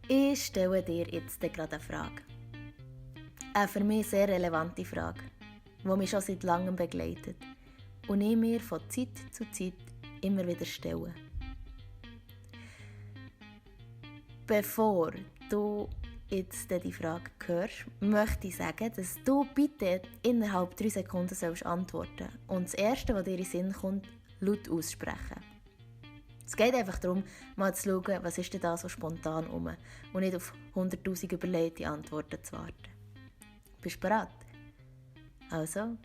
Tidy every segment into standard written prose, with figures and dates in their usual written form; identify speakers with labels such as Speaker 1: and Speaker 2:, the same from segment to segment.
Speaker 1: Ich stelle dir jetzt gerade eine Frage. Eine für mich sehr relevante Frage, die mich schon seit langem begleitet und ich mir von Zeit zu Zeit immer wieder stelle. Bevor du jetzt die Frage hörst, möchte ich sagen, dass du bitte innerhalb 3 Sekunden antworten sollst und das Erste, was dir in den Sinn kommt, laut aussprechen. Es geht einfach darum, mal zu schauen, was ist denn da so spontan rum und nicht auf 100'000 überlegte Antworten zu warten. Bist du bereit? Also,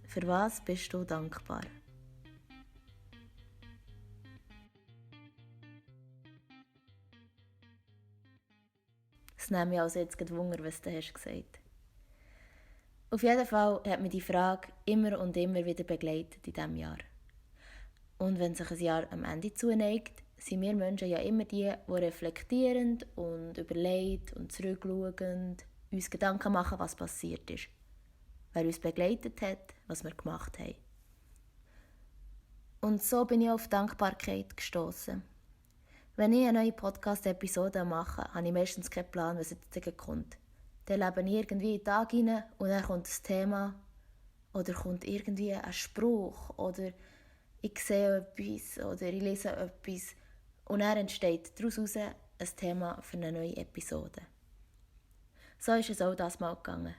Speaker 1: für was bist du dankbar? Es nimmt mich also jetzt Wunder, was du hast gesagt. Auf jeden Fall hat mich die Frage immer und immer wieder begleitet in diesem Jahr. Und wenn sich ein Jahr am Ende zuneigt, sind wir Menschen ja immer die reflektierend und überlegt und zurückschauend uns Gedanken machen, was passiert ist. Wer uns begleitet hat, was wir gemacht haben. Und so bin ich auf Dankbarkeit gestossen. Wenn ich eine neue Podcast-Episode mache, habe ich meistens keinen Plan, was jetzt kommt. Dann lebe ich irgendwie in den Tag hinein und dann kommt das Thema oder kommt irgendwie ein Spruch oder ich sehe etwas oder ich lese etwas und dann entsteht daraus ein Thema für eine neue Episode. So ist es auch das Mal gegangen.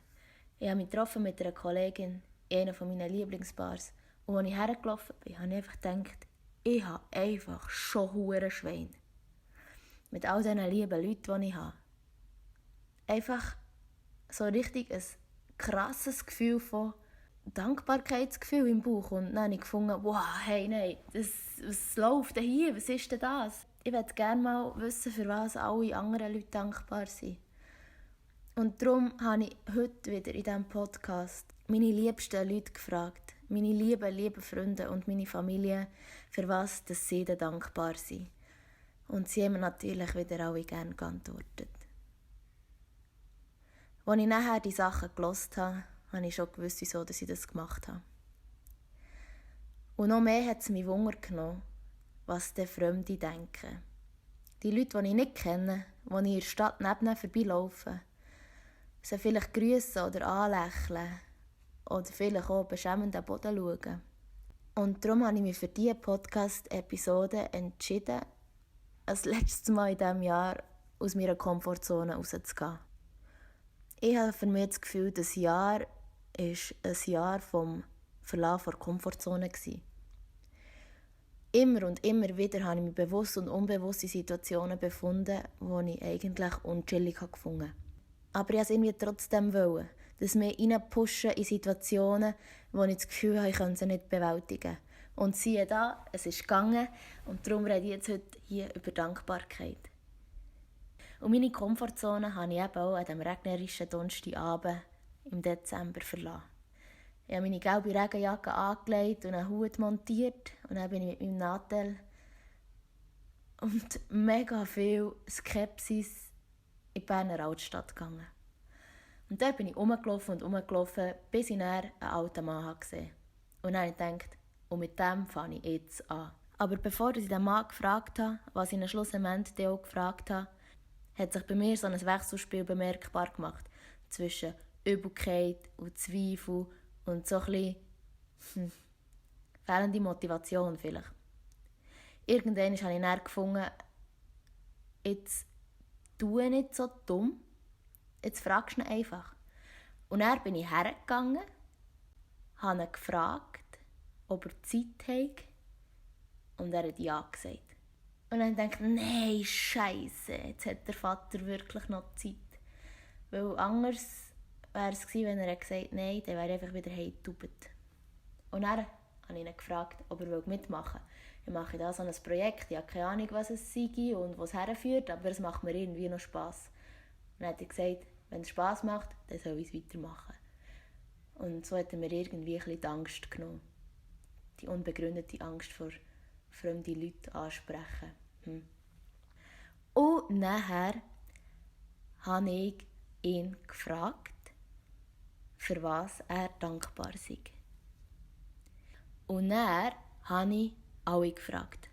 Speaker 1: Ich habe mich getroffen mit einer Kollegin in einer meiner Lieblingsbars und als ich hergelaufen bin, habe ich einfach gedacht, ich habe einfach schon hure Schwein. Mit all diesen lieben Leuten, die ich habe. Einfach so richtig ein krasses Gefühl von Dankbarkeitsgefühl im Bauch. Und dann habe ich gefunden, wow, hey, nein, was läuft denn hier? Was ist denn das? Ich möchte gerne mal wissen, für was alle anderen Leute dankbar sind. Und darum habe ich heute wieder in diesem Podcast meine liebsten Leute gefragt, meine lieben Freunde und meine Familie, für was dass sie denn dankbar sind. Und sie haben mir natürlich wieder alle gerne geantwortet. Als ich nachher die Sachen gehört habe, habe ich schon gewusst, wieso ich das gemacht habe. Und noch mehr hat es mich Wunder genommen, was die Fremde denken. Die Leute, die ich nicht kenne, die ich in der Stadt neben vorbeilaufe, sie vielleicht grüßen oder anlächeln oder vielleicht auch beschämend am Boden schauen. Und darum habe ich mich für diese Podcast-Episode entschieden, als letztes Mal in diesem Jahr aus meiner Komfortzone rauszugehen. Ich habe für mich das Gefühl, das Jahr war ein Jahr vom Verlassen der Komfortzone. Immer und immer wieder habe ich mich bewusst und unbewusst in Situationen befunden, die ich eigentlich unchillig gefunden habe. Aber ich wollte es irgendwie trotzdem wollen, dass wir reinpushen in Situationen, wo ich das Gefühl habe, ich könnte sie nicht bewältigen. Und siehe da, es ist gegangen und darum rede ich jetzt heute hier über Dankbarkeit. Und meine Komfortzone habe ich eben auch an diesem regnerischen Donnerstagabend im Dezember verlassen. Ich habe meine gelbe Regenjacke angelegt und einen Hut montiert und dann bin ich mit meinem Nadel und mega viel Skepsis in die Berner Altstadt gegangen. Und dort bin ich rumgelaufen, bis ich dann einen alten Mann gesehen habe. Und dann habe ich gedacht, und mit dem fange ich jetzt an. Aber bevor ich den Mann gefragt habe, was ich ihn schlussendlich auch gefragt habe, hat sich bei mir so ein Wechselspiel bemerkbar gemacht zwischen Übelkeit und Zweifel und so ein bisschen fehlende Motivation vielleicht. Irgendwann habe ich dann gefunden, jetzt tue nicht so dumm, jetzt fragst du ihn einfach. Und dann bin ich hergegangen, habe ihn gefragt, ob er Zeit hat und er hat ja gesagt. Und dann dachte ich, nein, Scheisse, jetzt hat der Vater wirklich noch Zeit. Weil anders wäre es gewesen, wenn er gesagt hätte, nein, dann wäre er einfach wieder heimgetaubt. Und dann habe ich ihn gefragt, ob er mitmachen will. Ich mache da so ein Projekt, ich habe keine Ahnung, was es sei und wo es herführt, aber es macht mir irgendwie noch Spass. Und dann hat er gesagt, wenn es Spass macht, dann soll ich es weitermachen. Und so hat er mir irgendwie ein bisschen die Angst genommen. Die unbegründete Angst vor fremde Leute ansprechen. Und nachher habe ich ihn gefragt, für was er dankbar sei. Und dann habe ich alle gefragt.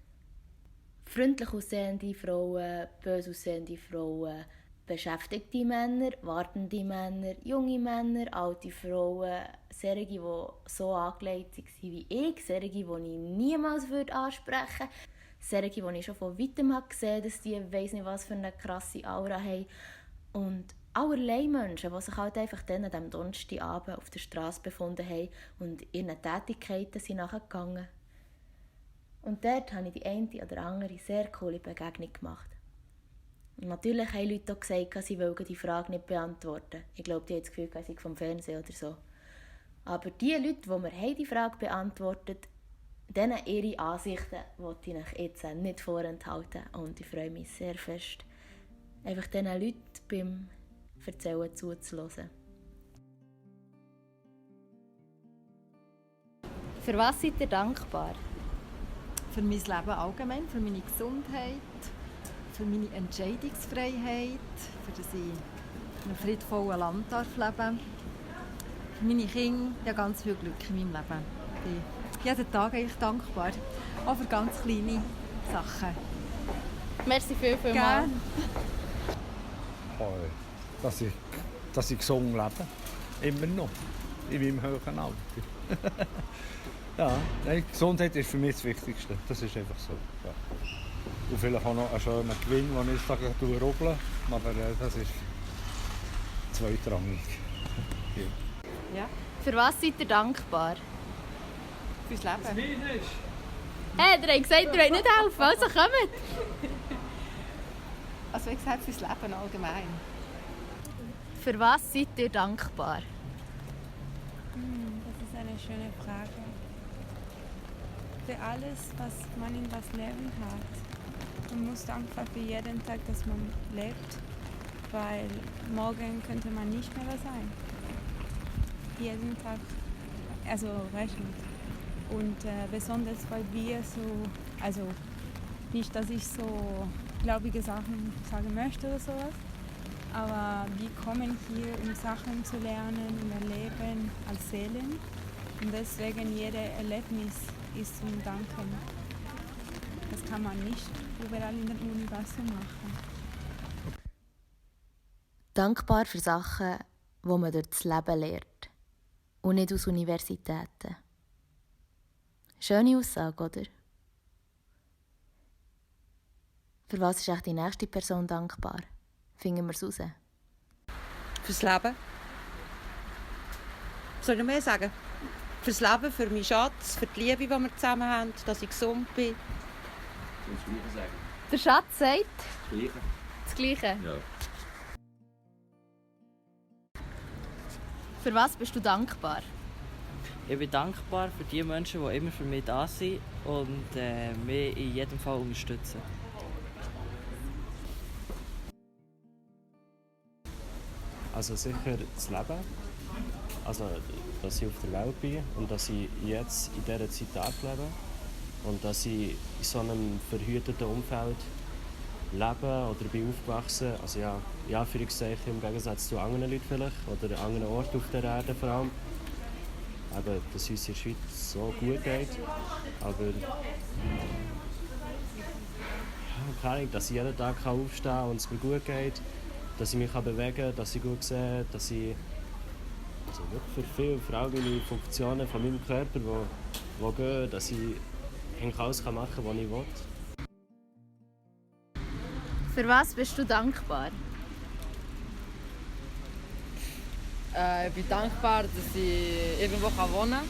Speaker 1: freundlich aussehende Frauen, böse aussehende Frauen, beschäftigte Männer, wartende Männer, junge Männer, alte Frauen, solche, die so angelegt waren wie ich, solche, die ich niemals ansprechen würde, solche, die ich schon von weitem gesehen habe, dass die weiss nicht was für eine krasse Aura haben. Und allerlei Menschen, die sich halt einfach dann an diesem Donnerstagabend auf der Straße befunden haben und ihren Tätigkeiten sind nachgegangen. Und dort habe ich die eine oder andere sehr coole Begegnung gemacht. Und natürlich haben Leute auch gesagt, sie wollten die Frage nicht beantworten. Ich glaube, die haben das Gefühl, sie sind vom Fernsehen oder so. Aber die Leute, die mir die Frage beantwortet haben, denen ihre Ansichten wollte ich euch jetzt nicht vorenthalten. Und ich freue mich sehr fest, einfach diesen Leuten beim Erzählen zuzuhören. Für was seid ihr dankbar?
Speaker 2: Für mein Leben allgemein, für meine Gesundheit, für meine Entscheidungsfreiheit, für das ich in einem friedvollen Land leben darf. Für meine Kinder, ja, ganz viel Glück in meinem Leben. Ich bin jeden Tag eigentlich dankbar, auch für ganz kleine Sachen.
Speaker 1: Merci vielmals.
Speaker 2: Gerne.
Speaker 3: Dass ich gesund lebe. Immer noch. In meinem hohen Alter. Ja, nein, Gesundheit ist für mich das Wichtigste. Das ist einfach so. Ja. Und vielleicht auch noch einen schönen Gewinn, den ich sage, rubbeln. Aber das ist zweitrangig.
Speaker 2: Ja.
Speaker 1: Für was seid ihr dankbar?
Speaker 2: Fürs Leben.
Speaker 1: Hey, ihr habt gesagt, ihr wollt nicht helfen, also kommt!
Speaker 2: Also wie gesagt, fürs Leben allgemein.
Speaker 1: Für was seid ihr dankbar?
Speaker 4: Das ist eine schöne Frage. Für alles, was man in das Leben hat. Man muss dankbar für jeden Tag, dass man lebt, weil morgen könnte man nicht mehr da sein. Jeden Tag, also rechnet. Und besonders, weil wir so, also nicht, dass ich so glaubige Sachen sagen möchte oder sowas, aber wir kommen hier, um Sachen zu lernen und erleben als Seelen. Und deswegen jedes Erlebnis ist zum Danken. Das kann man nicht überall in dem Universum machen.
Speaker 1: Dankbar für Sachen, die man durch das Leben lernt und nicht aus Universitäten. Schöne Aussage, oder? Für was ist echt die nächste Person dankbar? Finden wir es raus.
Speaker 5: Fürs Leben. Soll ich noch mehr sagen? Fürs Leben, für meinen Schatz, für die Liebe, die wir zusammen haben, dass ich gesund bin.
Speaker 1: Der Schatz sagt
Speaker 6: Das Gleiche.
Speaker 1: das Gleiche.
Speaker 6: Ja.
Speaker 1: Für was bist du dankbar?
Speaker 7: Ich bin dankbar für die Menschen, die immer für mich da sind und mich in jedem Fall unterstützen.
Speaker 8: Also sicher das Leben, also dass ich auf der Welt bin und dass ich jetzt in dieser Zeit lebe und dass ich in so einem verhüteten Umfeld lebe oder bin aufgewachsen, also ja, in Anführungszeichen im Gegensatz zu anderen Leuten vielleicht oder an anderen Orten auf der Erde vor allem, eben, dass es uns in der Schweiz so gut geht, aber ja, keine Ahnung, dass ich jeden Tag aufstehen kann und es mir gut geht, dass ich mich bewegen kann, dass ich gut sehe, dass ich also wirklich für all meine Funktionen von meinem Körper, die gehen, dass ich eigentlich alles machen kann, was ich will.
Speaker 1: Für was bist du dankbar?
Speaker 9: Ich bin dankbar, dass ich irgendwo wohnen kann.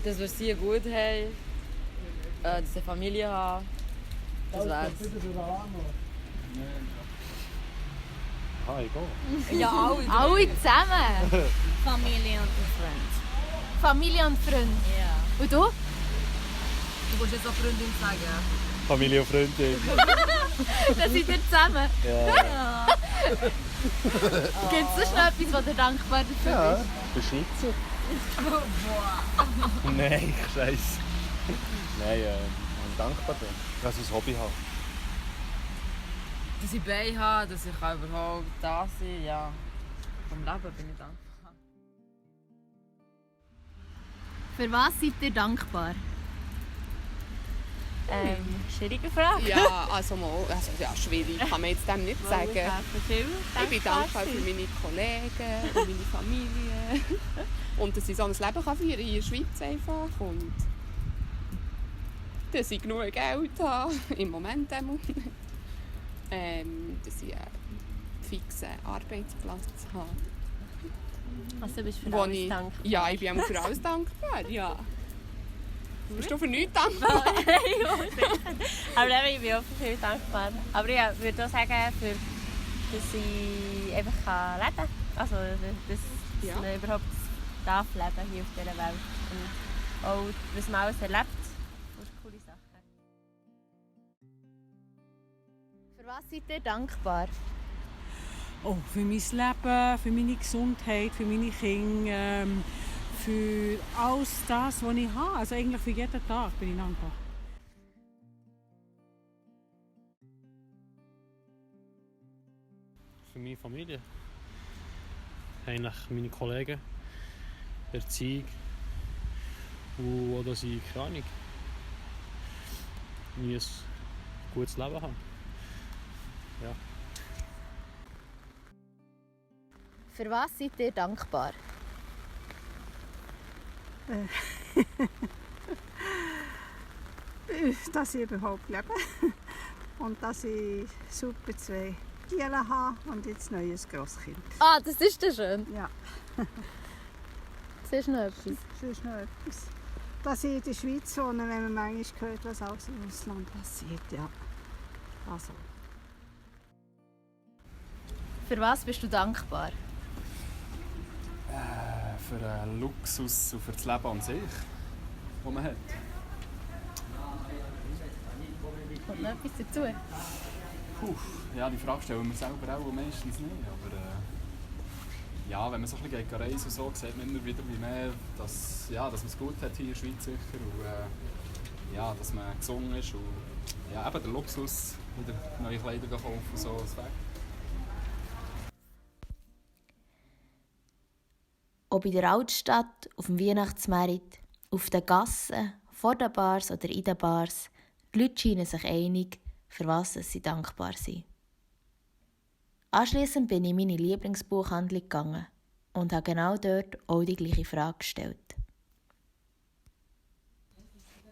Speaker 9: Dass wir es hier gut haben. Dass ich eine Familie habe. Das wär's.
Speaker 8: Ah, ich gehe.
Speaker 9: Ja, alle.
Speaker 1: Alle zusammen!
Speaker 6: Familie und ein Freund.
Speaker 1: Familie und Freunde.
Speaker 6: Ja.
Speaker 1: Und du?
Speaker 9: Du musst jetzt auch Freundin sagen.
Speaker 8: Familie und Freundin.
Speaker 1: Dann seid ihr zusammen.
Speaker 8: Ja.
Speaker 1: Gibt es sonst noch etwas, was du dankbar dafür
Speaker 8: Ja,
Speaker 1: bist?
Speaker 8: beschützen. Nein, Scheiße. Nein, ich dankbar bin, dass ich ein Hobby habe.
Speaker 9: Dass ich Beine habe, dass ich überhaupt da sein kann. Ja. Vom Leben bin ich dankbar.
Speaker 1: Für was seid ihr dankbar?
Speaker 6: Schwierige Frage.
Speaker 10: Ja, schwierig kann man jetzt dem nicht sagen. Ich bin dankbar für meine Kollegen und meine Familie. Und dass ich so ein Leben kann führen kann in der Schweiz einfach. Und dass ich genug Geld habe, im Moment einmal. Dass ich einen fixen Arbeitsplatz habe.
Speaker 6: Also du bist für alles dankbar?
Speaker 10: Ja, ich bin auch für alles dankbar, ja. Bist du für nichts dankbar?
Speaker 6: Aber ich bin auch für viel dankbar. Aber ich würde auch sagen, dass ich einfach leben kann. Also, dass man überhaupt darf leben hier auf dieser Welt. Und auch, was man alles erlebt. Das ist eine coole Sache.
Speaker 1: Für was seid ihr dankbar?
Speaker 11: Oh, für mein Leben, für meine Gesundheit, für meine Kinder, für alles das, was ich habe. Also eigentlich für jeden Tag bin ich dankbar.
Speaker 8: Für meine Familie. Eigentlich meine Kollegen, Erziehung und auch, dass ich keine Ahnung, nie ein gutes Leben habe. Ja.
Speaker 1: Für was seid ihr dankbar?
Speaker 12: Dass ich überhaupt lebe und dass ich super 2 Kinder habe und jetzt ein neues Grosskind.
Speaker 1: Ah, das ist ja schön.
Speaker 12: Ja.
Speaker 1: Das ist noch etwas.
Speaker 12: Das ist noch etwas. Dass ich in der Schweiz wohne, wenn man manchmal hört, was alles im Ausland passiert. Ja. Also.
Speaker 1: Für was bist du dankbar?
Speaker 13: Für den Luxus und für das Leben an sich, das man hat.
Speaker 1: Kommt noch etwas dazu?
Speaker 13: Ja, die Frage stellen wir selber auch meistens nicht. Aber ja, wenn man so ein bisschen reisen und so, sieht man immer wieder wie mehr, dass man es gut hat hier in der Schweiz sicher. Und ja, dass man gesund ist. Und ja, eben der Luxus, wieder neue Kleider kaufen und so, das weg.
Speaker 1: Ob in der Altstadt, auf dem Weihnachtsmarkt, auf den Gassen, vor den Bars oder in den Bars, die Leute scheinen sich einig, für was sie dankbar sind. Anschliessend bin ich in meine Lieblingsbuchhandlung gegangen und habe genau dort auch die gleiche Frage gestellt.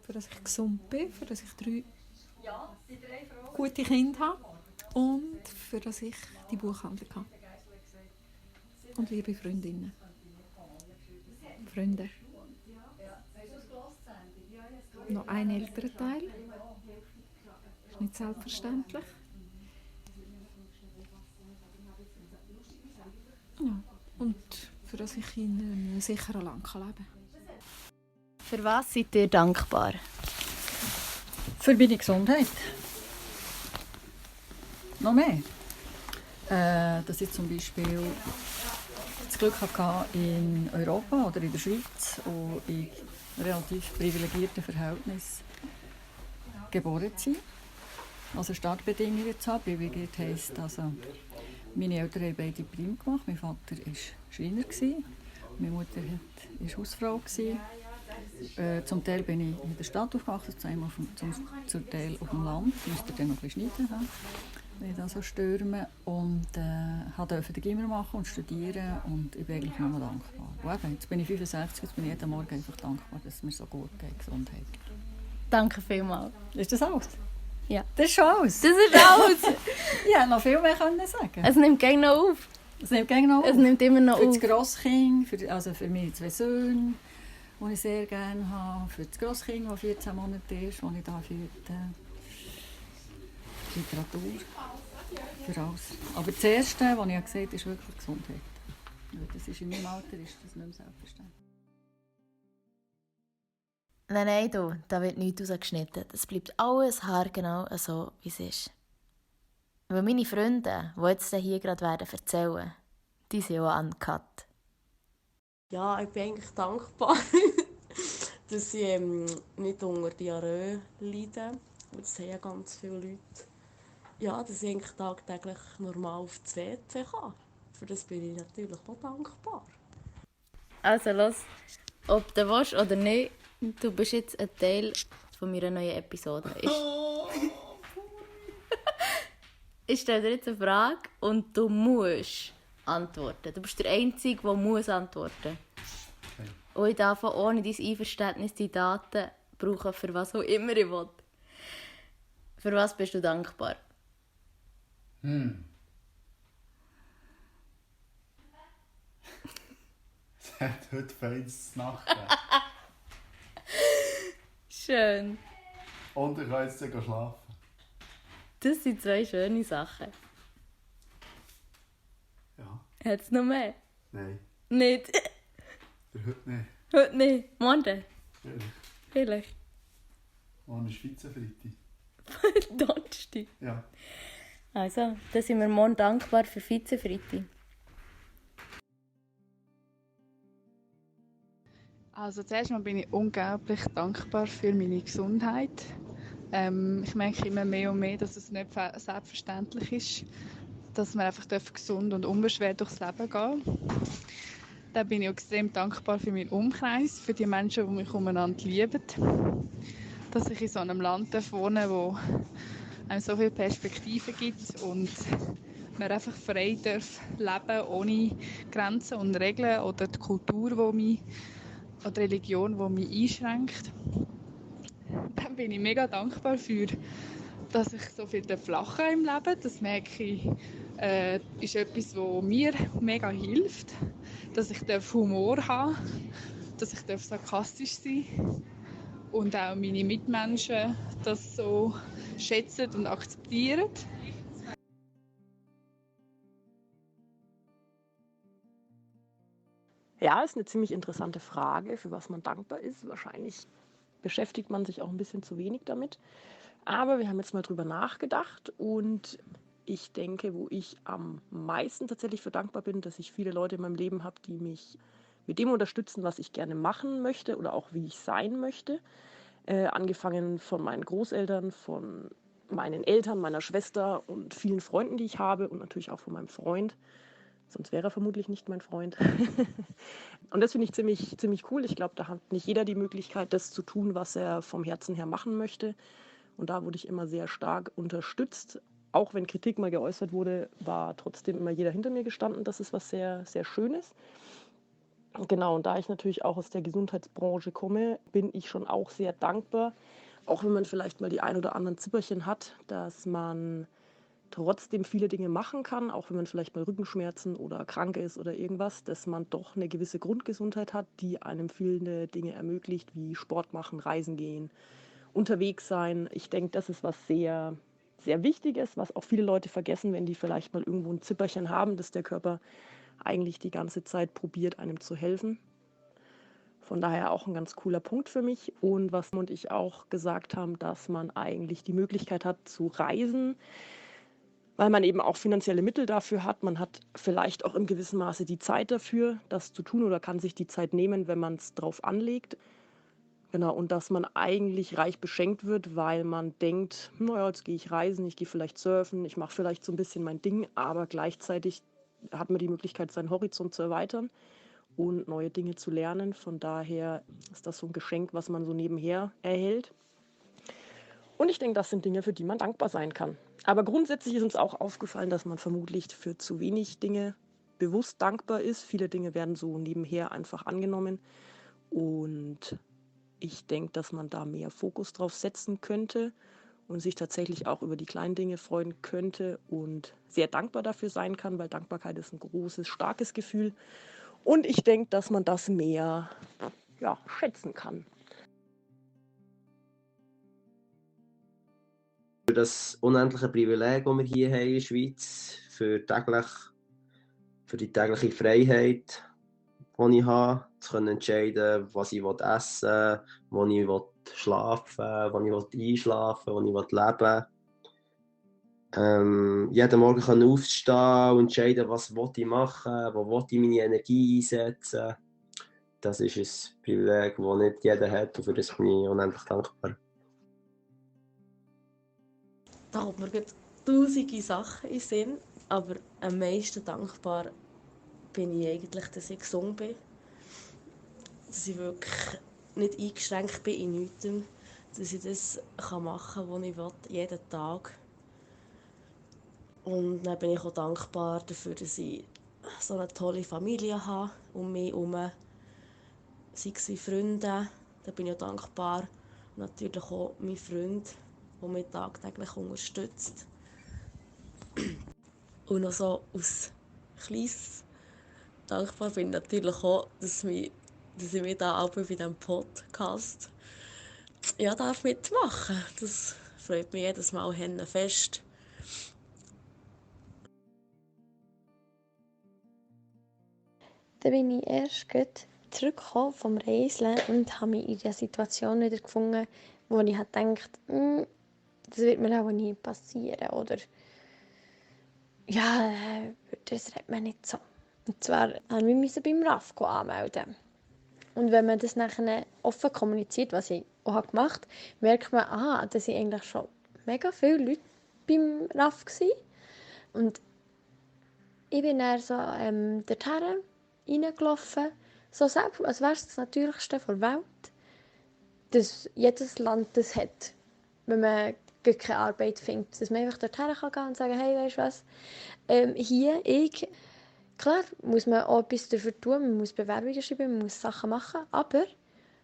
Speaker 2: Für dass ich gesund bin, für dass ich 3 gute Kinder habe und für dass ich die Buchhandlung habe. Und liebe Freundinnen. Freunde. Noch ein älterer Teil. Ist nicht selbstverständlich. Ja. Und für das ich in einem sicheren Land leben kann.
Speaker 1: Für was seid ihr dankbar?
Speaker 14: Für meine Gesundheit. Noch mehr. Dass ich zum Beispiel das Glück hatte, in Europa oder in der Schweiz und in relativ privilegierten Verhältnissen geboren zu sein. Also Startbedingungen zu haben. Privilegiert heisst, also, meine Eltern haben beide Prim gemacht. Mein Vater war Schreiner, meine Mutter war Hausfrau. Zum Teil bin ich in der Stadt aufgewachsen, zum Teil auf dem Land. Ich musste dann noch ein bisschen schneiden haben, wenn ich da so stürme. Und durfte den Gimmer machen und studieren und ich bin eigentlich nur dankbar. Und eben, jetzt bin ich 65, jetzt bin ich jeden Morgen einfach dankbar, dass es mir so gut geht, Gesundheit.
Speaker 1: Danke vielmals.
Speaker 14: Ist das alles?
Speaker 1: Ja.
Speaker 14: Das ist schon alles?
Speaker 1: Das ist alles!
Speaker 14: Ich hätte noch viel mehr sagen.
Speaker 1: Es nimmt gleich noch auf.
Speaker 14: Es nimmt gleich noch auf?
Speaker 1: Es nimmt immer noch
Speaker 14: für
Speaker 1: auf.
Speaker 14: Das Grosskind, für meine 2 Söhne, die ich sehr gerne habe. Für das Grosskind, das 14 Monate ist, das ich da für die Literatur. Für alles. Aber das Erste, was ich gesagt habe, ist wirklich Gesundheit. Das ist in meinem Alter ist das nicht mehr selbstverständlich.
Speaker 1: Nein, da wird nichts rausgeschnitten. Das bleibt alles haargenau so, wie es ist. Weil meine Freunde, die jetzt hier gerade erzählen werden, die sind auch uncut.
Speaker 15: Ja, ich bin eigentlich dankbar, dass ich nicht unter Diarrhoe leide. Das haben ja ganz viele Leute. Ja, dass ich eigentlich tagtäglich normal auf das WC kann. Für das bin ich natürlich auch dankbar.
Speaker 1: Also los, ob du willst oder nicht, du bist jetzt ein Teil Gast von meiner neuen Episode. Ich stelle dir jetzt eine Frage und du musst antworten. Du bist der Einzige, der muss antworten. Okay. Und ich darf ohne dein Einverständnis die Daten brauchen, für was auch immer ich will. Für was bist du dankbar?
Speaker 13: Es hat heute feines Nacht.
Speaker 1: Schön.
Speaker 13: Und ich kann jetzt schlafen.
Speaker 1: Das sind 2 schöne Sachen.
Speaker 13: Ja.
Speaker 1: Hat es noch mehr?
Speaker 13: Nein.
Speaker 1: Nicht?
Speaker 13: Für heute nicht.
Speaker 1: Heute nicht. Morgen? Vielleicht.
Speaker 13: Morgen ist Vize-Freitag.
Speaker 1: Donnerstag?
Speaker 13: Ja.
Speaker 1: Also, dann sind wir morgen dankbar für Vize-Freitag.
Speaker 16: Also zuerst mal bin ich unglaublich dankbar für meine Gesundheit. Ich merke immer mehr und mehr, dass es nicht selbstverständlich ist, dass man einfach gesund und unbeschwert durchs Leben gehen darf. Dann bin ich extrem dankbar für meinen Umkreis, für die Menschen, die mich umeinander lieben. Dass ich in so einem Land wohnen darf, wo einem so viele Perspektiven gibt und man einfach frei darf leben, ohne Grenzen und Regeln oder die Kultur, die mich, oder die Religion, die mich einschränkt. Dann bin ich mega dankbar für, dass ich so viel lachen im Leben. Das merke ich, ist etwas, was mir mega hilft. Dass ich Humor haben darf, dass ich sarkastisch sein darf. Und auch meine Mitmenschen das so schätzen und akzeptieren.
Speaker 17: Ja, ist eine ziemlich interessante Frage, für was man dankbar ist. Wahrscheinlich beschäftigt man sich auch ein bisschen zu wenig damit. Aber wir haben jetzt mal drüber nachgedacht und ich denke, wo ich am meisten tatsächlich für dankbar bin, dass ich viele Leute in meinem Leben habe, die mich mit dem unterstützen, was ich gerne machen möchte oder auch wie ich sein möchte. Angefangen von meinen Großeltern, von meinen Eltern, meiner Schwester und vielen Freunden, die ich habe und natürlich auch von meinem Freund. Sonst wäre er vermutlich nicht mein Freund. Und das finde ich ziemlich cool. Ich glaube, da hat nicht jeder die Möglichkeit, das zu tun, was er vom Herzen her machen möchte. Und da wurde ich immer sehr stark unterstützt. Auch wenn Kritik mal geäußert wurde, war trotzdem immer jeder hinter mir gestanden. Das ist was sehr, sehr Schönes. Genau, und da ich natürlich auch aus der Gesundheitsbranche komme, bin ich schon auch sehr dankbar. Auch wenn man vielleicht mal die ein oder anderen Zipperchen hat, dass man trotzdem viele Dinge machen kann, auch wenn man vielleicht mal Rückenschmerzen oder krank ist oder irgendwas, dass man doch eine gewisse Grundgesundheit hat, die einem viele Dinge ermöglicht, wie Sport machen, reisen gehen, unterwegs sein. Ich denke, das ist was sehr, sehr Wichtiges, was auch viele Leute vergessen, wenn die vielleicht mal irgendwo ein Zipperchen haben, dass der Körper eigentlich die ganze Zeit probiert, einem zu helfen. Von daher auch ein ganz cooler Punkt für mich. Und was und ich auch gesagt haben, dass man eigentlich die Möglichkeit hat zu reisen, weil man eben auch finanzielle Mittel dafür hat. Man hat vielleicht auch im gewissen Maße die Zeit dafür, das zu tun oder kann sich die Zeit nehmen, wenn man es drauf anlegt. Genau, und dass man eigentlich reich beschenkt wird, weil man denkt, naja, jetzt gehe ich reisen, ich gehe vielleicht surfen, ich mache vielleicht so ein bisschen mein Ding, aber gleichzeitig hat man die Möglichkeit, seinen Horizont zu erweitern und neue Dinge zu lernen. Von daher ist das so ein Geschenk, was man so nebenher erhält. Und ich denke, das sind Dinge, für die man dankbar sein kann. Aber grundsätzlich ist uns auch aufgefallen, dass man vermutlich für zu wenig Dinge bewusst dankbar ist. Viele Dinge werden so nebenher einfach angenommen. Und ich denke, dass man da mehr Fokus drauf setzen könnte und sich tatsächlich auch über die kleinen Dinge freuen könnte und sehr dankbar dafür sein kann, weil Dankbarkeit ist ein großes, starkes Gefühl. Und ich denke, dass man das mehr schätzen kann.
Speaker 18: Für das unendliche Privileg, das wir hier haben in der Schweiz, für die tägliche Freiheit, die ich habe, zu können entscheiden, was ich essen will, wo ich schlafen will, wo ich einschlafen will, wo ich leben will. Jeden Morgen können aufstehen und entscheiden, was ich machen will, wo ich meine Energie einsetzen. Das ist ein Privileg, das nicht jeder hat und für das bin ich unendlich dankbar.
Speaker 15: Da kommt mir gerade tausende Sachen in den Sinn, aber am meisten dankbar bin ich eigentlich, dass ich gesund bin. Dass ich wirklich nicht eingeschränkt bin in nichts. dass ich das machen kann, was ich will, jeden Tag. Und dann bin ich auch dankbar dafür, dass ich so eine tolle Familie habe um mich herum. Sei es wie Freunde, da bin ich auch dankbar. Und natürlich auch mein Freund, der mich tagtäglich unterstützt. Und noch so als Kleines dankbar bin ich natürlich auch, dass ich mich da auch bei diesem Podcast darf mitmachen. Das freut mich jedes Mal fest.
Speaker 19: Dann bin ich erst zurückgekommen vom Reisen und habe mich in der Situation wieder gefunden, wo ich dachte, das wird mir auch nie passieren. Oder ja, das redet man nicht so. Und zwar musste ich beim RAF anmelden. Und wenn man das nachher offen kommuniziert, was ich auch gemacht habe, merkt man, dass ich eigentlich schon mega viele Leute beim RAF war. Und ich bin dann so dorthin reingelaufen, so selbst, als wäre es das Natürlichste der Welt, dass jedes Land das hat, wenn man keine Arbeit findet, dass man einfach dorthin gehen kann und sagen, hey, weißt du was, klar muss man auch etwas dafür tun, man muss Bewerbungen schreiben, man muss Sachen machen, aber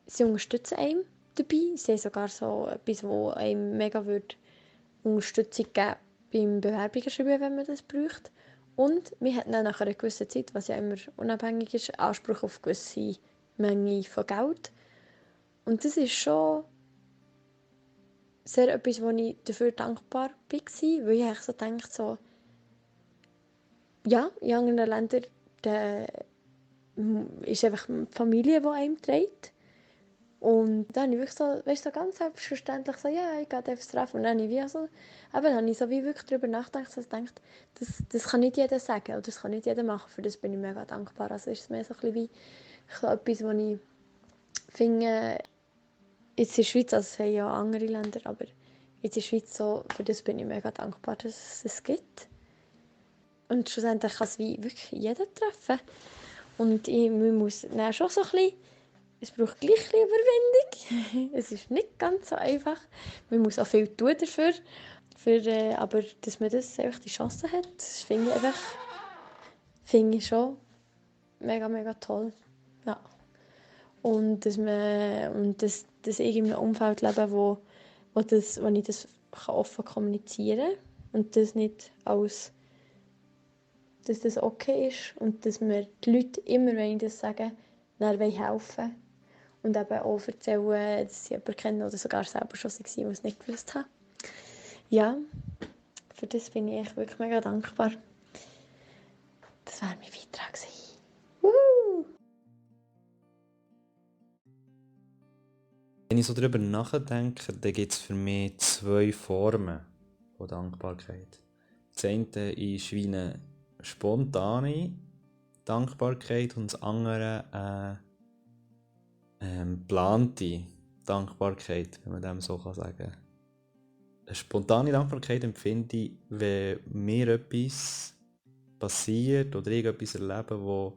Speaker 19: sie unterstützen einem dabei, sie haben sogar so etwas, wo einem mega Unterstützung geben beim Bewerbungen schreiben, wenn man das braucht. Und wir hatten dann nach einer gewissen Zeit, was ja immer unabhängig ist, Anspruch auf eine gewisse Menge von Geld. Und das ist schon sehr etwas, wo ich dafür dankbar war, weil ich eigentlich so dachte, ja, in anderen Ländern ist einfach eine Familie, die einem trägt. Und dann habe ich wirklich so ganz selbstverständlich ich gehe aufs RAF. Und dann habe ich wirklich darüber nachgedacht, dass ich dachte, das kann nicht jeder sagen oder das kann nicht jeder machen. Für das bin ich mega dankbar. Also ist es mehr so ein bisschen wie so etwas, was ich finde, jetzt in der Schweiz, also es haben ja andere Länder, aber jetzt in der Schweiz für das bin ich mega dankbar, dass es es gibt. Und schlussendlich kann es wie wirklich jeder treffen. Und man muss dann schon so ein bisschen, es braucht gleich ein bisschen Überwindung. Es ist nicht ganz so einfach. Man muss auch viel tun dafür. Aber dass man das einfach die Chance hat, das finde ich schon mega, mega toll. Ja. Und dass ich in einem Umfeld lebe, wo ich das offen kommunizieren kann. Und das nicht dass das okay ist. Und dass mir die Leute immer, wenn ich das sage, dann helfen wollen. Und eben auch erzählen, dass sie jemanden kennen oder sogar selber schon waren, die es nicht gewusst haben. Ja, für das bin ich echt wirklich mega dankbar. Das war mein Beitrag.
Speaker 20: Wenn ich so darüber nachdenke, dann gibt es für mich 2 Formen von Dankbarkeit. Das eine ist wie eine spontane Dankbarkeit und das andere geplante Dankbarkeit, wenn man dem so sagen kann. Eine spontane Dankbarkeit empfinde ich, wenn mir etwas passiert oder ich etwas erlebe, wo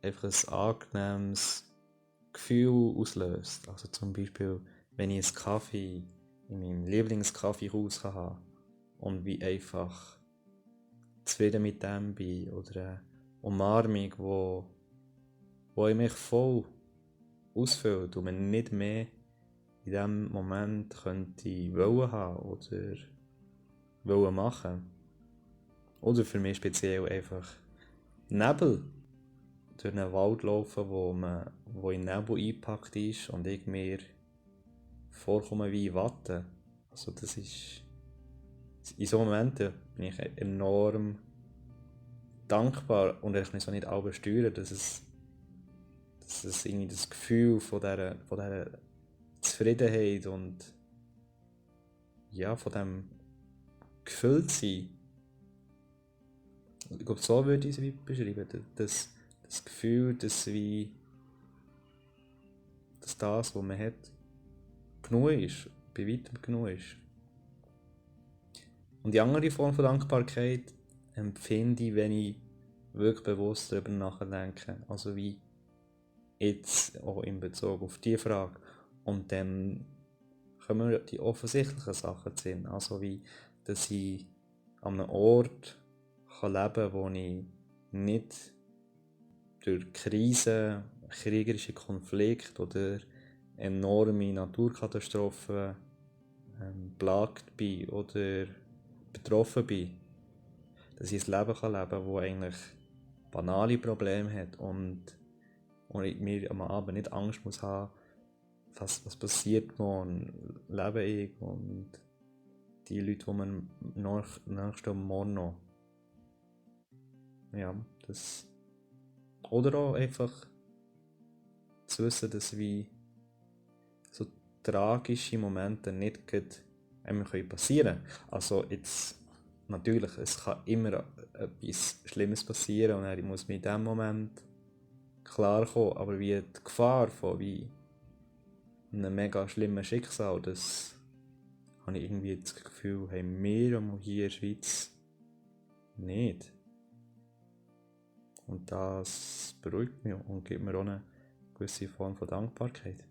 Speaker 20: einfach ein angenehmes Gefühl auslöst. Also zum Beispiel, wenn ich einen Kaffee in meinem Lieblingskaffeehaus habe und wie einfach zufrieden mit dem bin oder eine Umarmung, wo ich mich voll ausfüllt und man nicht mehr in diesem Moment könnte wollen haben oder wollen machen. Oder für mich speziell einfach Nebel. Durch einen Wald laufen, wo in Nebel eingepackt ist und ich mir vorkomme wie Watte. Also das ist... In so Momenten bin ich enorm dankbar und ich kann es auch nicht alles steuern, dass es irgendwie das Gefühl von dieser Zufriedenheit und ja, von dem Gefülltsein. Ich glaube, so würde ich es beschreiben. Das Gefühl, dass das, was man hat, genug ist, bei weitem genug ist. Und die andere Form von Dankbarkeit empfinde ich, wenn ich wirklich bewusst darüber nachdenke. Also wie jetzt auch in Bezug auf diese Frage. Und dann kommen mir die offensichtlichen Sachen zu Sinn. Also wie, dass ich an einem Ort leben kann, wo ich nicht durch Krisen, kriegerische Konflikte oder enorme Naturkatastrophen plagt bin oder betroffen bin. Dass ich ein Leben leben kann, das eigentlich banale Probleme hat und ich mir am Abend nicht Angst muss haben, was passiert morgen, lebe ich und die Leute, die mir nachstehen, morgen noch. Ja, das. Oder auch einfach zu wissen, dass wie so tragische Momente nicht einmal passieren können. Also jetzt, natürlich, es kann immer etwas Schlimmes passieren und ich muss mir in diesem Moment klarkommen, aber wie die Gefahr von wie einem mega schlimmen Schicksal, das habe ich irgendwie das Gefühl, haben wir hier in der Schweiz nicht. Und das beruhigt mich und gibt mir auch eine gewisse Form von Dankbarkeit.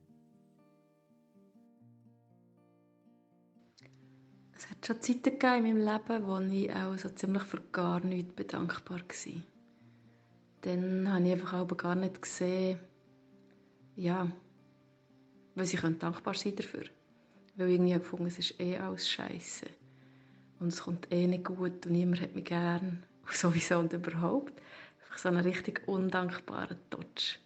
Speaker 21: Es hat schon Zeiten gegeben in meinem Leben, wo ich auch so ziemlich für gar nichts bedankbar war. Dann habe ich einfach auch gar nicht gesehen, ja, weil ich dankbar sein dafür. Weil ich irgendwie gefunden, es ist alles Scheisse. Und es kommt nicht gut und niemand hat mich gern. Und sowieso und überhaupt. Einfach so einen richtig undankbaren Touch.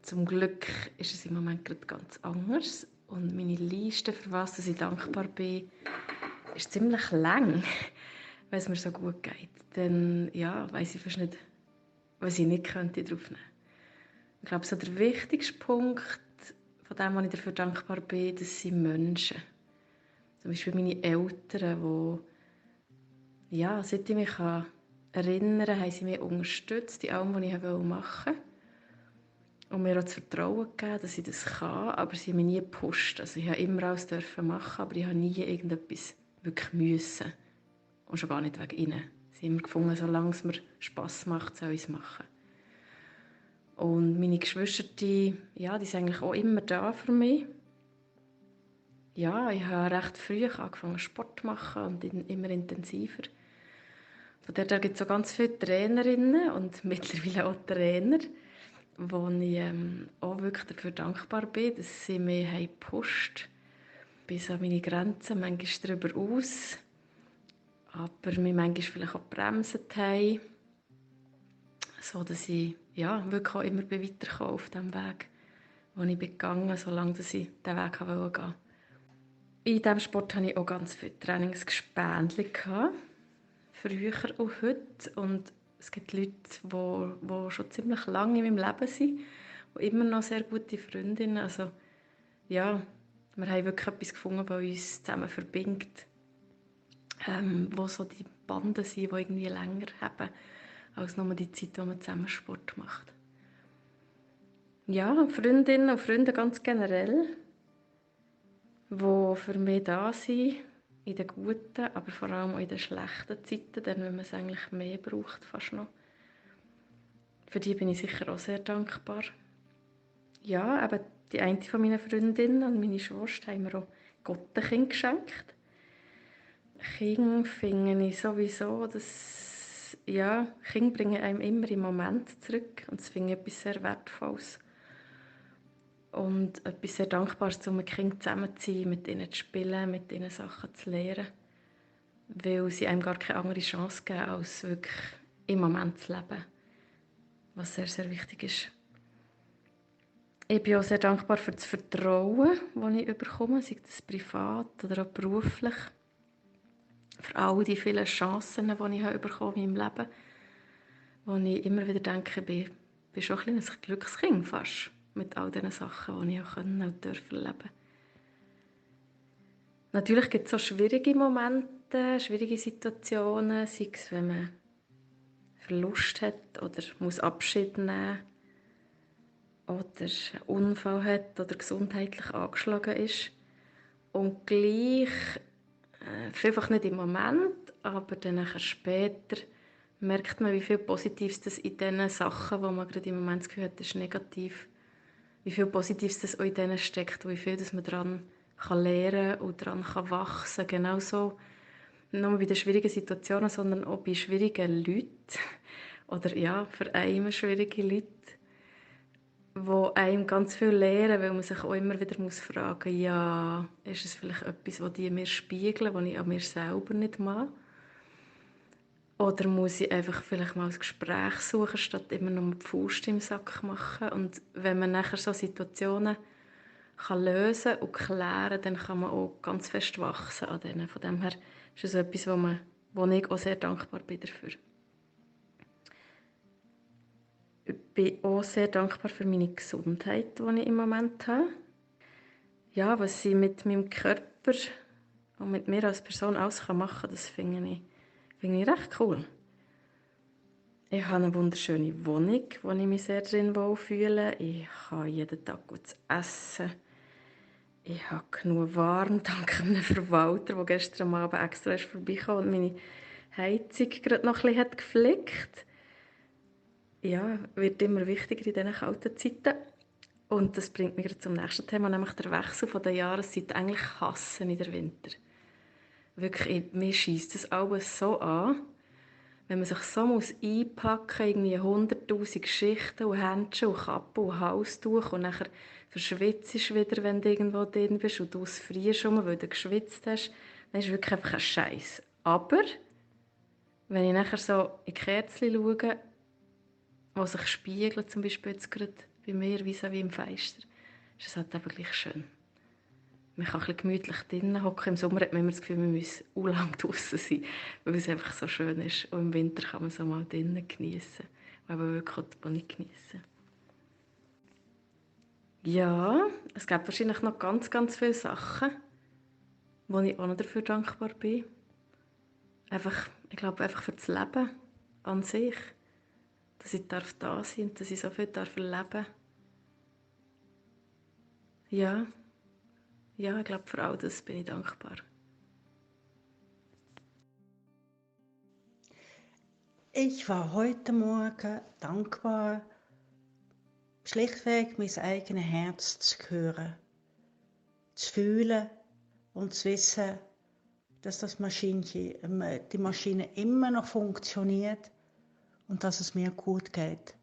Speaker 21: Zum Glück ist es im Moment gerade ganz anders. Und meine Liste, für was ich dankbar bin, ist ziemlich lang, weil es mir so gut geht. Dann ja, weiss ich fast nicht, was ich nicht könnte drauf nehmen. Ich glaube, so der wichtigste Punkt von dem, was ich dafür dankbar bin, das sind Menschen. Zum Beispiel meine Eltern, die, ja, seit ich mich erinnern kann, haben sie mich unterstützt in allem, was ich machen wollte. Und mir auch das Vertrauen gegeben, dass ich das kann, aber sie haben mich nie gepusht. Also ich durfte immer alles machen, aber ich habe nie irgendetwas wirklich müssen. Und schon gar nicht wegen ihnen. Sie haben immer gefunden, solange es mir Spass macht, soll ich es machen. Und meine Geschwister, ja, die sind eigentlich auch immer da für mich. Ja, ich habe recht früh angefangen Sport zu machen und immer intensiver. Von daher gibt es auch ganz viele Trainerinnen und mittlerweile auch Trainer, wo ich auch wirklich dafür dankbar bin, dass sie mich gepusht haben, bis an meine Grenzen, manchmal darüber aus, aber mich manchmal vielleicht auch gebremst haben, so dass ich ja, wirklich auch immer weiterkomme auf dem Weg, den ich gegangen bin, solange ich diesen Weg gehen wollte. In diesem Sport hatte ich auch ganz viele Trainingsgespendli, früher und heute. Und es gibt Leute, die schon ziemlich lange in meinem Leben sind, die immer noch sehr gute Freundinnen. Also, ja, wir haben wirklich etwas gefunden, was uns zusammen verbindet. Wo so die Banden sind, die irgendwie länger haben, als nur die Zeit, wo man zusammen Sport macht. Ja, Freundinnen und Freunde ganz generell, die für mich da sind, in den guten, aber vor allem auch in den schlechten Zeiten, dann, wenn man es eigentlich mehr braucht, fast noch. Für die bin ich sicher auch sehr dankbar. Ja, eben die eine von meinen Freundinnen und meine Schwester haben mir auch Gottenkind geschenkt. Kinder finde ich sowieso, dass ja, Kinder bringen einem immer im Moment zurück und das finde ich etwas sehr Wertvolles. Und etwas sehr Dankbares, um mit Kindern zusammen zu sein, mit ihnen zu spielen, mit ihnen Sachen zu lernen. Weil sie einem gar keine andere Chance geben, als wirklich im Moment zu leben. Was sehr, sehr wichtig ist. Ich bin auch sehr dankbar für das Vertrauen, das ich bekomme, sei das privat oder auch beruflich. Für all die vielen Chancen, die ich bekommen in meinem Leben. Wo ich immer wieder denke, ich bin schon ein kleines Glückskind fast. Mit all diesen Sachen, die ich auch und dürfen leben. Natürlich gibt es auch schwierige Momente, schwierige Situationen, sei es, wenn man Verlust hat oder muss Abschied nehmen oder einen Unfall hat oder gesundheitlich angeschlagen ist. Und gleich, vielfach nicht im Moment, aber dann später, merkt man, wie viel Positives das in diesen Sachen, wo man gerade im Moment das Gefühl hat, das ist negativ, wie viel Positives das auch in denen steckt und wie viel das man daran kann lernen und daran kann wachsen. Genauso nicht nur bei den schwierigen Situationen, sondern auch bei schwierigen Leuten. Oder ja, für einen schwierige Leute, die einem ganz viel lehren, weil man sich auch immer wieder fragen muss, ja, ist es vielleicht etwas, das die mir spiegeln, was ich an mir selber nicht mache? Oder muss ich einfach vielleicht mal ein Gespräch suchen, statt immer nur die Faust im Sack machen? Und wenn man nachher so Situationen kann lösen und klären, dann kann man auch ganz fest wachsen an denen. Von dem her ist es etwas, wo ich auch sehr dankbar bin dafür. Ich bin auch sehr dankbar für meine Gesundheit, die ich im Moment habe. Ja, was ich mit meinem Körper und mit mir als Person alles machen kann, das finde ich recht cool. Ich habe eine wunderschöne Wohnung, wo ich mich sehr drin wohlfühle. Ich habe jeden Tag gutes Essen. Ich habe genug warm, dank einem Verwalter, der gestern Abend extra vorbeikam und meine Heizung gerade noch ein bisschen geflickt hat. Ja, wird immer wichtiger in diesen kalten Zeiten. Und das bringt mich zum nächsten Thema, nämlich der Wechsel von der Jahreszeit. Eigentlich hassen in der Winter. Wirklich, mir scheisst das alles so an. Wenn man sich so einpacken muss, irgendwie 100'000 Geschichten und Händchen und Kappen und Halstuch und nachher verschwitzt du wieder, wenn du irgendwo drin bist und du frierst schon, weil du geschwitzt hast, dann ist es wirklich einfach ein Scheiß. Aber wenn ich nachher so in die Kerzen schaue, die sich spiegeln, zum Beispiel jetzt gerade bei mir vis-à-vis im Fenster, ist es halt einfach gleich schön. Man kann ein bisschen gemütlich drinnen hocken. Im Sommer hat man immer das Gefühl, man muss lang draußen sein, weil es einfach so schön ist. Und im Winter kann man so mal drinnen geniessen. Und eben wirklich die Wohnung geniessen. Ja, es gibt wahrscheinlich noch ganz, ganz viele Sachen, wo ich auch noch dafür dankbar bin. Ich glaube, einfach für das Leben an sich. Dass ich da sein darf und dass ich so viel erleben darf. Ja, ich glaube, für all das bin ich dankbar.
Speaker 12: Ich war heute Morgen dankbar, schlichtweg mein eigenes Herz zu hören, zu fühlen und zu wissen, dass die Maschine immer noch funktioniert und dass es mir gut geht.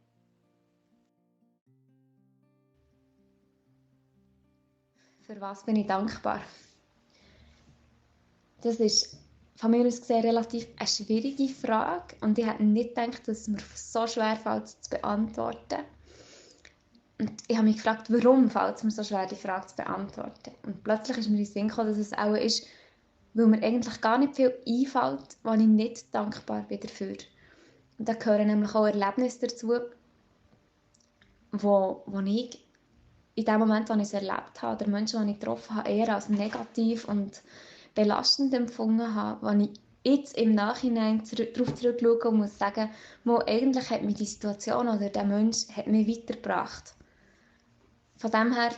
Speaker 3: Für was bin ich dankbar? Das ist von mir aus gesehen relativ eine schwierige Frage und ich hätte nicht gedacht, dass es mir so schwer fällt, zu beantworten. Und ich habe mich gefragt, warum fällt es mir so schwer, die Frage zu beantworten. Und plötzlich ist mir in den Sinn gekommen, dass es auch ist, weil mir eigentlich gar nicht viel einfällt, wo ich nicht dankbar bin dafür. Und da gehören nämlich auch Erlebnisse dazu, wo ich in dem Moment, wo ich es erlebt habe, oder Menschen, die ich getroffen habe, eher als negativ und belastend empfunden habe, wo ich jetzt im Nachhinein darauf zurückschaue und muss sagen, eigentlich hat mich die Situation oder der Mensch hat mich weitergebracht. Von dem her,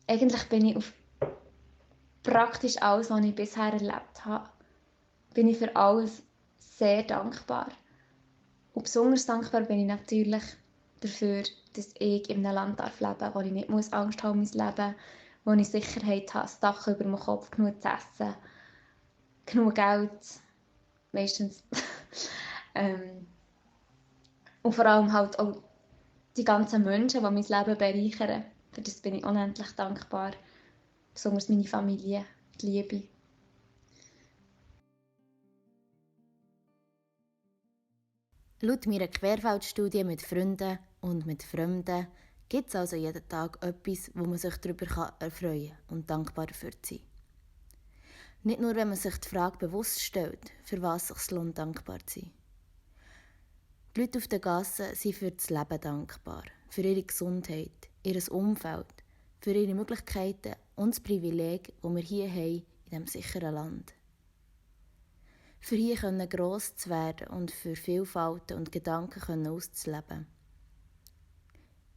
Speaker 3: eigentlich bin ich auf praktisch alles, was ich bisher erlebt habe, bin ich für alles sehr dankbar. Und besonders dankbar bin ich natürlich dafür, dass ich in einem Land leben darf, wo ich nicht Angst haben muss, mein Leben, wo ich Sicherheit habe, das Dach über dem Kopf, genug zu essen, genug Geld, meistens. Und vor allem halt auch die ganzen Menschen, die mein Leben bereichern. Für das bin ich unendlich dankbar. Besonders meine Familie, die Liebe.
Speaker 1: Laut meiner Querfeldstudie mit Freunden und mit Fremden gibt es also jeden Tag etwas, wo man sich darüber erfreuen kann und dankbar dafür sein. Nicht nur, wenn man sich die Frage bewusst stellt, für was es sich lohnt, dankbar zu sein. Die Leute auf den Gassen sind für das Leben dankbar, für ihre Gesundheit, ihr Umfeld, für ihre Möglichkeiten und das Privileg, das wir hier haben, in diesem sicheren Land. Für hier gross zu werden und für Vielfalten und Gedanken auszuleben.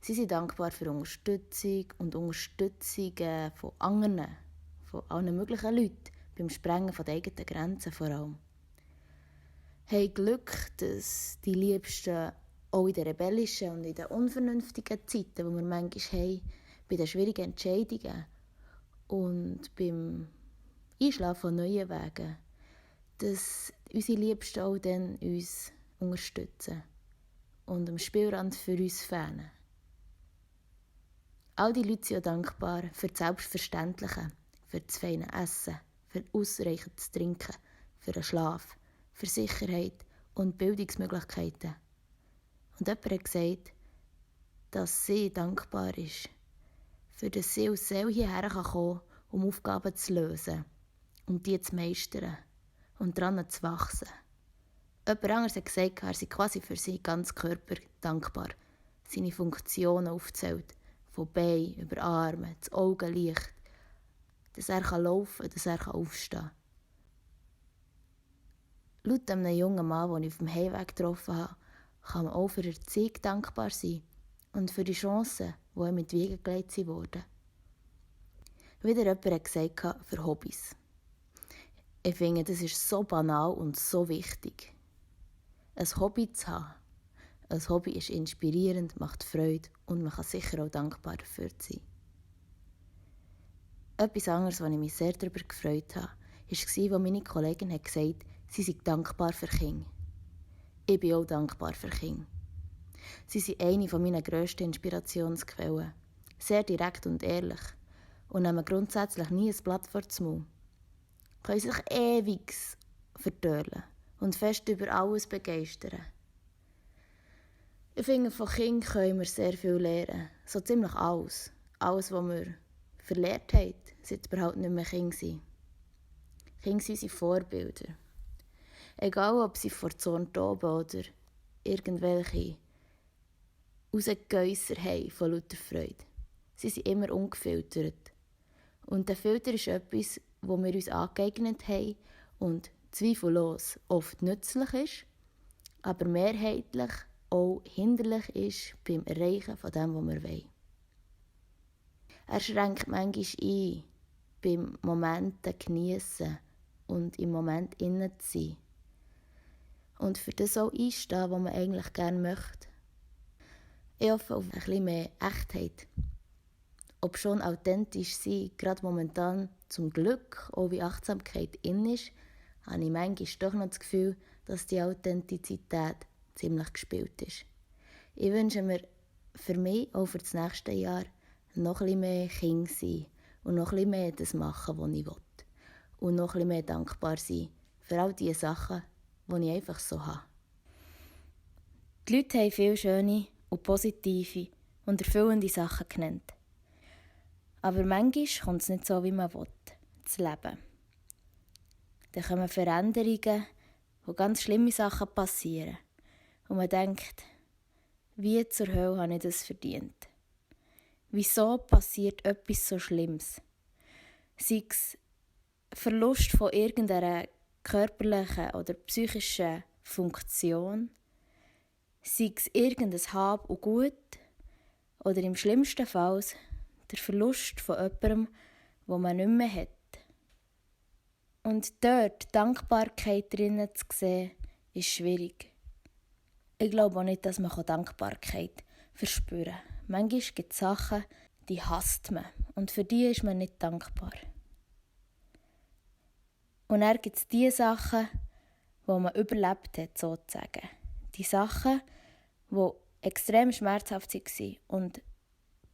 Speaker 1: Sie sind dankbar für Unterstützung und Unterstützungen von anderen, von allen möglichen Leuten, beim Sprengen der eigenen Grenzen vor allem. Haben Glück, dass die Liebsten auch in den rebellischen und in den unvernünftigen Zeiten, die wir manchmal haben, bei den schwierigen Entscheidungen und beim Einschlafen von neuen Wegen, dass unsere Liebsten auch dann uns unterstützen und am Spielrand für uns fehlen. All die Leute sind auch dankbar für das Selbstverständliche, für das feine Essen, für ausreichendes Trinken, für den Schlaf, für Sicherheit und Bildungsmöglichkeiten. Und jemand hat gesagt, dass sie dankbar ist, für dass sie aus Seele hierher kommen kann, um Aufgaben zu lösen, um die zu meistern und daran zu wachsen. Jemand anderes hat gesagt, er sei quasi für seinen ganzen Körper dankbar, seine Funktionen aufzählt, von Beinen über Arme, das Augenlicht, dass er laufen kann, dass er aufstehen kann. Laut einem jungen Mann, den ich auf dem Heimweg getroffen habe, kann man auch für die Erziehung dankbar sein und für die Chancen, die ihm mit Wege gelegt wurden. Wieder jemand hat gesagt, für Hobbys. Ich finde, das ist so banal und so wichtig. Ein Hobby zu haben. Ein Hobby ist inspirierend, macht Freude und man kann sicher auch dankbar dafür sein. Etwas anderes, was ich mich sehr darüber gefreut habe, war, als meine Kollegin gesagt hat, sie sei dankbar für Kinder. Ich bin auch dankbar für Kinder. Sie sind eine meiner grössten Inspirationsquellen. Sehr direkt und ehrlich und nehmen grundsätzlich nie ein Blatt vor den Mund. Können sich ewig vertörlen und fest über alles begeistern. Ich finde, von Kindern können wir sehr viel lernen. So ziemlich alles. Alles, was wir verlernt haben, seit wir halt nicht mehr Kinder sind. Kinder sind unsere Vorbilder. Egal, ob sie vor Zorn toben oder irgendwelche Rausgeäusser haben von lauter Freude. Sie sind immer ungefiltert. Und der Filter ist etwas, das wir uns angeeignet haben und zweifellos oft nützlich ist, aber mehrheitlich auch hinderlich ist beim Erreichen von dem, was wir wollen. Er schränkt manchmal ein, beim Momenten geniessen und im Moment innen zu sein. Und für das auch einstehen, was man eigentlich gerne möchte. Ich hoffe auf ein bisschen mehr Echtheit. Ob schon authentisch sein, gerade momentan zum Glück, auch wie Achtsamkeit in ist, habe ich manchmal doch noch das Gefühl, dass die Authentizität ziemlich gespielt ist. Ich wünsche mir für mich auch für das nächste Jahr noch ein bisschen mehr Kind sein und noch ein bisschen mehr das machen, was ich will. Und noch ein bisschen mehr dankbar sein für all die Sachen, die ich einfach so habe. Die Leute haben viele schöne und positive und erfüllende Sachen genannt. Aber manchmal kommt es nicht so, wie man will, das Leben. Dann kommen Veränderungen, wo ganz schlimme Sachen passieren. Und man denkt, wie zur Hölle habe ich das verdient? Wieso passiert etwas so Schlimmes? Sei es Verlust von irgendeiner körperlichen oder psychischen Funktion, sei es irgendein Hab und Gut oder im schlimmsten Fall der Verlust von jemandem, wo man nicht mehr hat. Und dort Dankbarkeit drinnen zu sehen, ist schwierig. Ich glaube auch nicht, dass man Dankbarkeit verspüren kann. Manchmal gibt es Sachen, die hasst man und für die ist man nicht dankbar. Und dann gibt es die Sachen, die man überlebt hat, sozusagen. Die Sachen, die extrem schmerzhaft waren und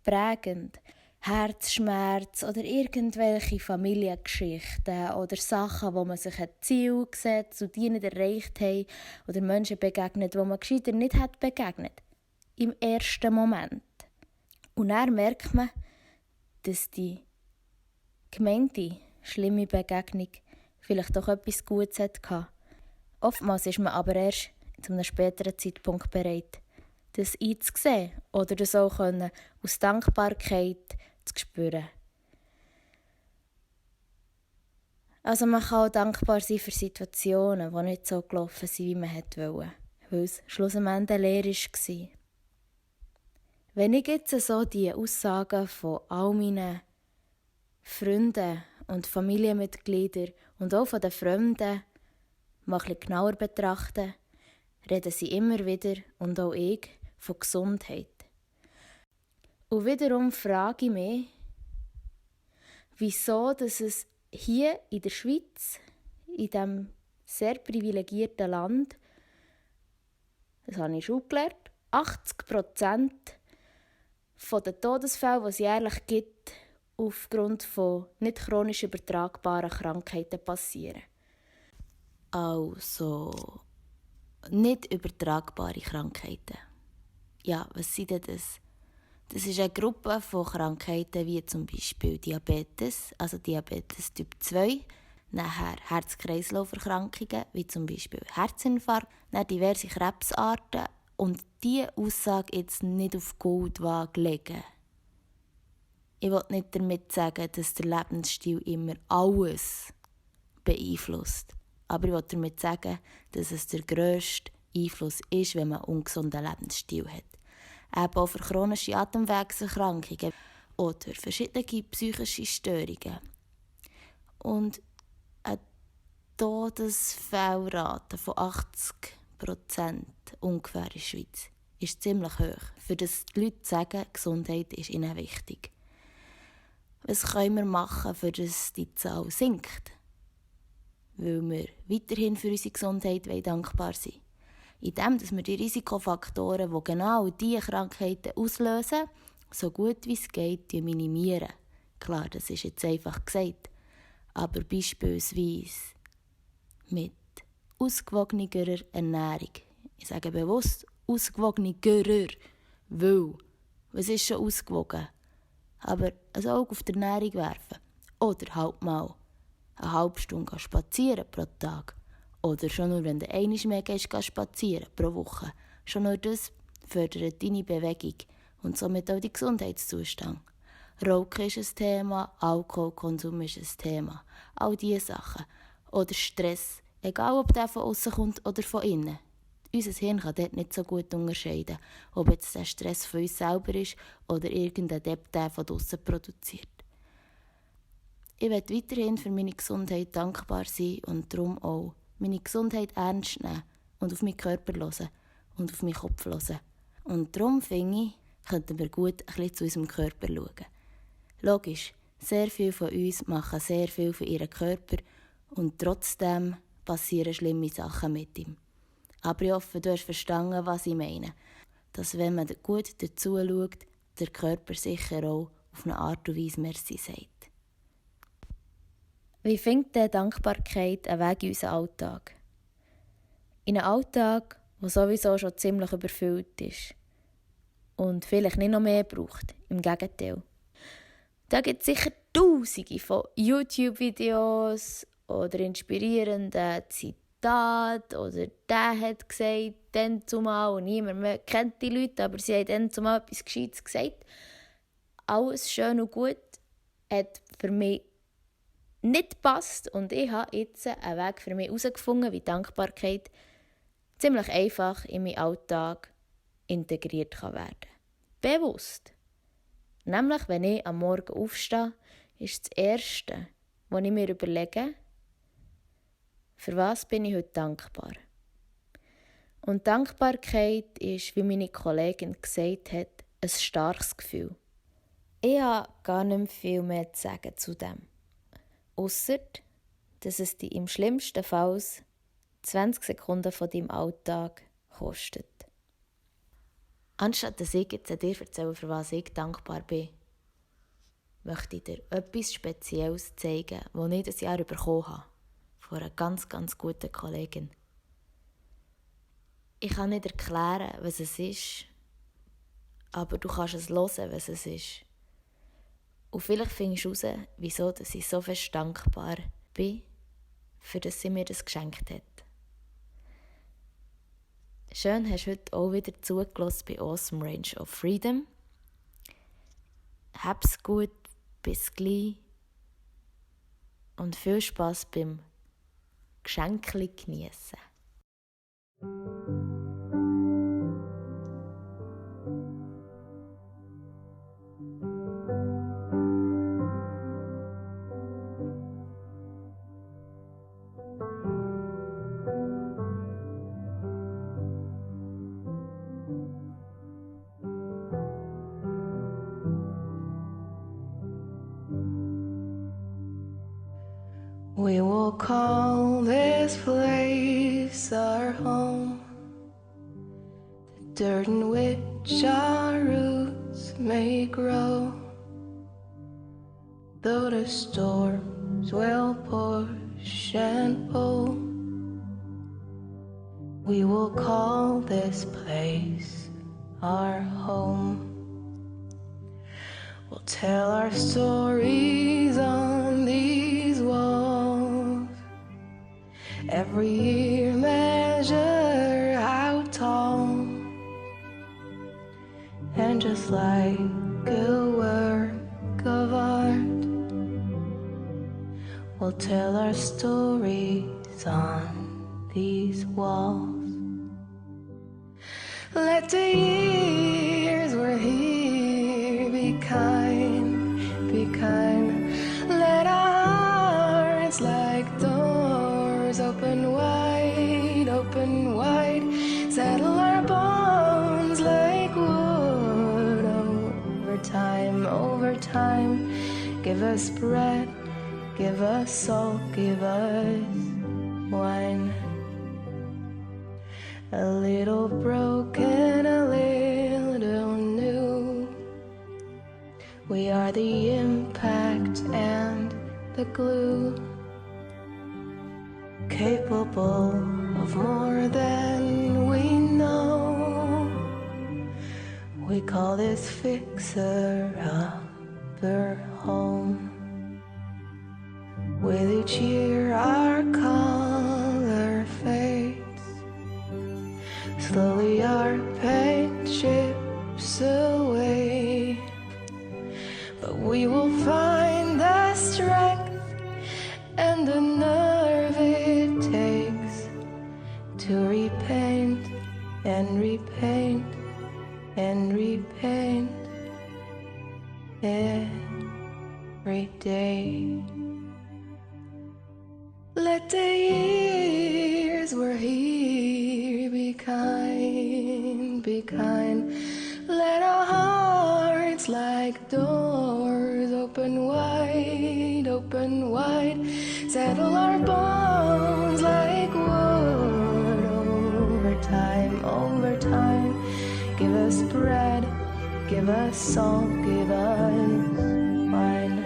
Speaker 1: prägend. Herzschmerz oder irgendwelche Familiengeschichten oder Sachen, wo man sich ein Ziel gesetzt und die nicht erreicht haben oder Menschen begegnet, wo man gescheiter nicht hat begegnet. Im ersten Moment. Und dann merkt man, dass die gemeinte, schlimme Begegnung vielleicht doch etwas Gutes hatte. Oftmals ist man aber erst zu einem späteren Zeitpunkt bereit, das einzusehen oder das auch aus Dankbarkeit zu spüren. Also man kann auch dankbar sein für Situationen, die nicht so gelaufen sind, wie man wollte, weil es schlussendlich eine Lehre war. Wenn ich jetzt so die Aussagen von all meinen Freunden und Familienmitgliedern und auch von den Fremden mal ein bisschen genauer betrachte, reden sie immer wieder, und auch ich, von Gesundheit. Und wiederum frage ich mich, wieso dass es hier in der Schweiz, in diesem sehr privilegierten Land, das habe ich in der Schule gelernt, 80% der Todesfälle, die es jährlich gibt, aufgrund von nicht chronisch übertragbaren Krankheiten passieren. Also nicht übertragbare Krankheiten. Ja, was sind denn das? Das ist eine Gruppe von Krankheiten wie zum Beispiel Diabetes, also Diabetes Typ 2, nachher Herz-Kreislauf-Erkrankungen wie zum Beispiel Herzinfarkt, dann diverse Krebsarten und diese Aussage jetzt nicht auf Goldwaage legen. Ich will nicht damit sagen, dass der Lebensstil immer alles beeinflusst. Aber ich will damit sagen, dass es der grösste Einfluss ist, wenn man einen ungesunden Lebensstil hat. Eben auch für chronische Atemwegserkrankungen oder verschiedene psychische Störungen. Und eine Todesfallrate von 80% ungefähr in der Schweiz ist ziemlich hoch, für das die Leute sagen, Gesundheit ist ihnen wichtig. Was können wir machen, für dass die Zahl sinkt? Weil wir weiterhin für unsere Gesundheit dankbar sind. Indem dass wir die Risikofaktoren, die genau diese Krankheiten auslösen, so gut wie es geht, minimieren. Klar, das ist jetzt einfach gesagt. Aber beispielsweise mit ausgewogenerer Ernährung. Ich sage bewusst ausgewogenerer, weil was ist schon ausgewogen? Aber ein Auge auf die Ernährung werfen. Oder halt mal eine halbe Stunde spazieren pro Tag. Oder schon nur, wenn du einmal mehr gehst, spazieren pro Woche. Schon nur das fördert deine Bewegung und somit auch deinen Gesundheitszustand. Rauchen ist ein Thema, Alkoholkonsum ist ein Thema. All diese Sachen. Oder Stress, egal ob der von außen kommt oder von innen. Unser Hirn kann dort nicht so gut unterscheiden, ob jetzt der Stress von uns selber ist oder irgendein Depp, der von außen produziert. Ich werde weiterhin für meine Gesundheit dankbar sein und darum auch meine Gesundheit ernst nehmen und auf meinen Körper hören und auf meinen Kopf hören. Und darum finde ich, könnten wir gut ein bisschen zu unserem Körper schauen. Logisch, sehr viele von uns machen sehr viel für ihren Körper und trotzdem passieren schlimme Sachen mit ihm. Aber ich hoffe, du hast verstanden, was ich meine. Dass, wenn man gut dazu schaut, der Körper sicher auch auf eine Art und Weise Merci sagt. Wie findet die Dankbarkeit einen Weg in unseren Alltag? In einen Alltag, der sowieso schon ziemlich überfüllt ist und vielleicht nicht noch mehr braucht. Im Gegenteil. Da gibt es sicher Tausende von YouTube-Videos oder inspirierenden Zitaten oder der hat gesagt, dann zumal und niemand mehr kennt die Leute, aber sie haben dann zumal etwas Gescheites gesagt. Alles schön und gut hat für mich nicht gepasst und ich habe jetzt einen Weg für mich herausgefunden, wie Dankbarkeit ziemlich einfach in meinen Alltag integriert werden kann. Bewusst. Nämlich, wenn ich am Morgen aufstehe, ist das Erste, was ich mir überlege, für was bin ich heute dankbar. Und Dankbarkeit ist, wie meine Kollegin gesagt hat, ein starkes Gefühl. Ich habe gar nicht viel mehr zu sagen zu dem. Ausser, dass es dich im schlimmsten Fall 20 Sekunden von deinem Alltag kostet. Anstatt dass ich jetzt dir erzähle, für was ich dankbar bin, möchte ich dir etwas Spezielles zeigen, das ich dieses Jahr bekommen habe. Von einer ganz, ganz guten Kollegin. Ich kann nicht erklären, was es ist, aber du kannst es hören, was es ist. Und vielleicht findest du heraus, wieso ich so fest dankbar bin, für das sie mir das geschenkt hat. Schön hast du heute auch wieder zugelassen bei Awesome Range of Freedom. Hab's gut, bis gleich und viel Spass beim Geschenkli geniessen.
Speaker 4: We will call this place our home, the dirt in which our roots may grow. Though the storms will push and pull, we will call this place our home. We'll tell our stories on these walls. Every year measure how tall. And just like a work of art, we'll tell our stories on these walls. Let the years we're here be kind, be kind. Let our hearts like doors open wide, open wide. Settle our bones like wood over time. Give us bread, give us salt, give us wine. A little broken, a little new. We are the impact and the glue, capable of more than we know. We call this fixer-upper home. With each year our color fades. Slowly our paint chips away. But we will find the strength and the nerve it takes to repaint and repaint and repaint every day. Let the years we're here be kind, be kind. Let our hearts like doors open wide, open wide. Settle our bones like wood over time, over time. Give us bread, give us salt, give us wine.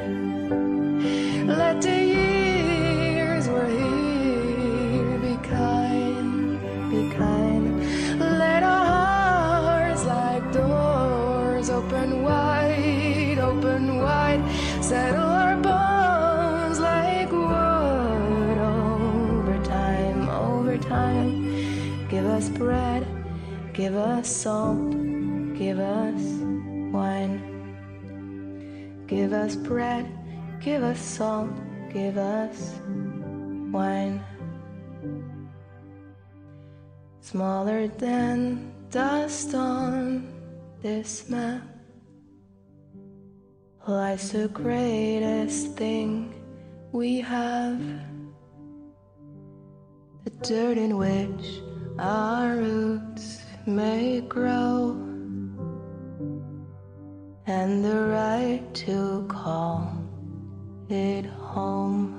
Speaker 4: Let the years we're here be kind, be kind. Let our hearts like doors open wide, open wide. Settle our bones like wood over time, over time. Give us bread, give us salt, give us wine. Give us bread, give us salt, give us wine. Smaller than dust on this map lies the greatest thing we have. The dirt in which our roots may grow, and the right to call it home.